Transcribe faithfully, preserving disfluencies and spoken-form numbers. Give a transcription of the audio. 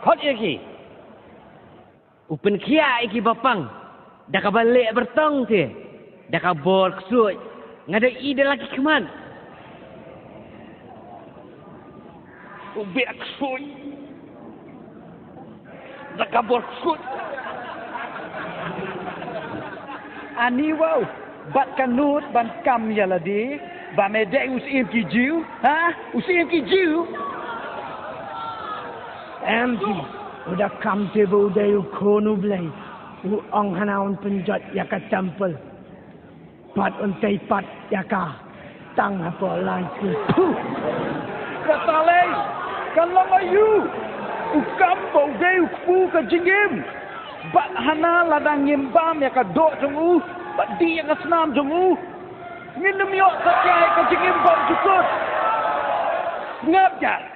Hot ïa ki. U pynkhiah ïa ki ba pang da kaba leh byrtong te, da ka bor ksuid. Nga da i da la ki khmat. U beh ksuid da ka bor ksuid. Ani wow, bad ka nud ban kam ïa lade ba me dei u syiem ki Jiw, ha? U syiem ki Jiw. Em ki, u da kam te ba u dei u khun U Blei. U ong hana un pynjot ïa ka temple, bad un tei pat ïa ka tang hapoh lai ki. Puh! Kata lei ka long aïu? U kam ba u dei u kpu ka jingim. Bad hana lada ngim bam ïa ka doh jong u bad dih ïa ka snam jong u, ngin ym ïoh satia ïa ka jingim bymjukut. Sngap ja.